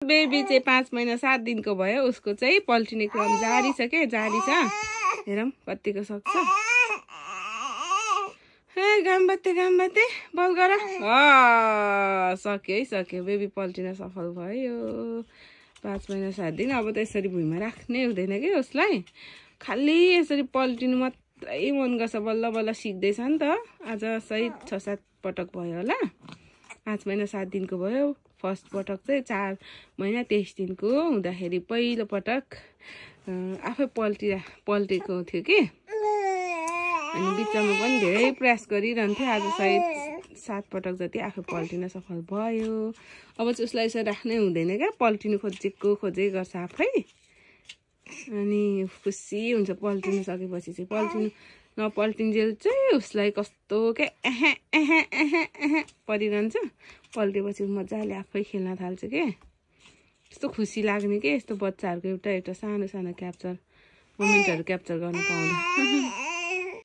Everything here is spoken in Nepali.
बेबी चाहिँ 5 महिना 7 दिनको भयो उसको चाहिँ पल्टिने क्रम जारी छ के जारी छ हेरौँ कतिको सक्छ ए घाम बाते बल गर सक्यो है सक्यो बेबी पल्टिन सफल भयो 5 महिना 7 दिन अब त यसरी भुइँमा राख्नै हुँदैन के उसलाई खाली यसरी पल्टिनु मात्रै मन गर्छ बल्ल बल्ल सिक्दैछ नि त आज सही 6-7 पटक भयो होला 5 महिना 7 दिनको भयो फर्स्ट पटक चाहिँ 4 महिना 23 दिनको हुँदाखेरि पहिलो पटक आफै पल्टेको थियो कि अनि बिचमा पनि धेरै प्रयास गरिरहन्थ्यो आज सायद 7 पटक जति आफै पल्टिन सफल भयो अब चाहिँ उसलाई यसरी राख्नै हुँदैन क्या पल्टिनु खोजे गर्छ आफै अनि खुसी हुन्छ पल्टिनु सकेपछि चाहिँ पल्टिनु नपल्टिन्जेल चाहिँ उसलाई कस्तो के परिरहन्छ पल्टेपछि मजाले आफै खेल्न थाल्छ के यस्तो खुसी लाग्ने के यस्तो बच्चाहरूको एउटा सानो सानो क्याप्चर मोमेन्टहरू क्याप्चर गर्न पाउँदा